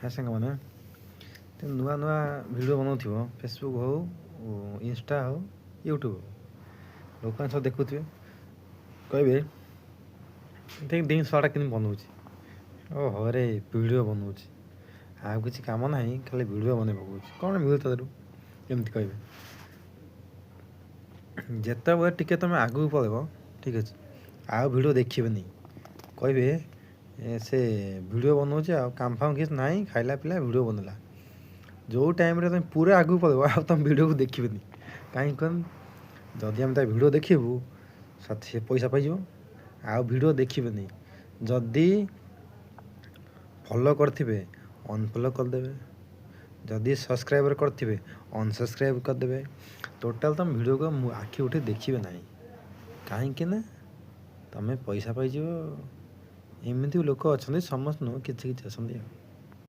ହେ ସାଙ୍ଗମାନେ, ତୁମେ ନୂଆ ନୂଆ ଭିଡ଼ିଓ ବନାଉଥିବ, ଫେସବୁକ୍ ହଉ, ଇନଷ୍ଟା ହଉ, ୟୁଟ୍ୟୁବ୍ ହଉ, ଲୋକମାନେ ସବୁ ଦେଖୁଥିବେ, କହିବେ, ଦେଖ ଦେଖ, ଶଳାଟା କେମିତି ବନାଉଛି। ଓ ହରେ, ଭିଡ଼ିଓ ବନାଉଛି, ଆଉ କିଛି କାମ ନାହିଁ, ଖାଲି ଭିଡ଼ିଓ ବନେଇ ପକାଉଛି, କ'ଣ ମିଳୁଛି ତା ଦେହରୁ? ଏମିତି କହିବେ। ଯେତେବେଳେ ଟିକେ ତୁମେ ଆଗକୁ ପଳେଇବ, ଠିକ୍ ଅଛି, ଆଉ ଭିଡ଼ିଓ ଦେଖିବେନି। କହିବେ, ସେ ଭିଡ଼ିଓ ବନାଉଛି, ଆଉ କାମ ଫାମ କିଛି ନାହିଁ, ଖାଇଲା ପିଇଲା ଭିଡ଼ିଓ ବନେଇଲା। ଯେଉଁ ଟାଇମ୍ରେ ତୁମେ ପୁରା ଆଗକୁ ପଳେଇବ, ଆଉ ତୁମ ଭିଡ଼ିଓକୁ ଦେଖିବେନି। କାହିଁକି କହନି? ଯଦି ଆମେ ତା ଭିଡ଼ିଓ ଦେଖିବୁ, ସେ ପଇସା ପାଇଯିବ, ଆଉ ଭିଡ଼ିଓ ଦେଖିବେନି। ଯଦି ଫଲୋ କରିଥିବେ, ଅନଫଲୋ କରିଦେବେ। ଯଦି ସବସ୍କ୍ରାଇବର୍ କରିଥିବେ, ଅନସବସ୍କ୍ରାଇବ୍ କରିଦେବେ। ଟୋଟାଲ୍ ତୁମ ଭିଡ଼ିଓକୁ ମୁଁ ଆଖି ଉଠେଇ ଦେଖିବେ ନାହିଁ। କାହିଁକି ନା ତୁମେ ପଇସା ପାଇଯିବ। ଏମିତି ବି ଲୋକ ଅଛନ୍ତି, ସମସ୍ତେ ନୁହଁ, କିଛି କିଛି ଅଛନ୍ତି ଆଉ।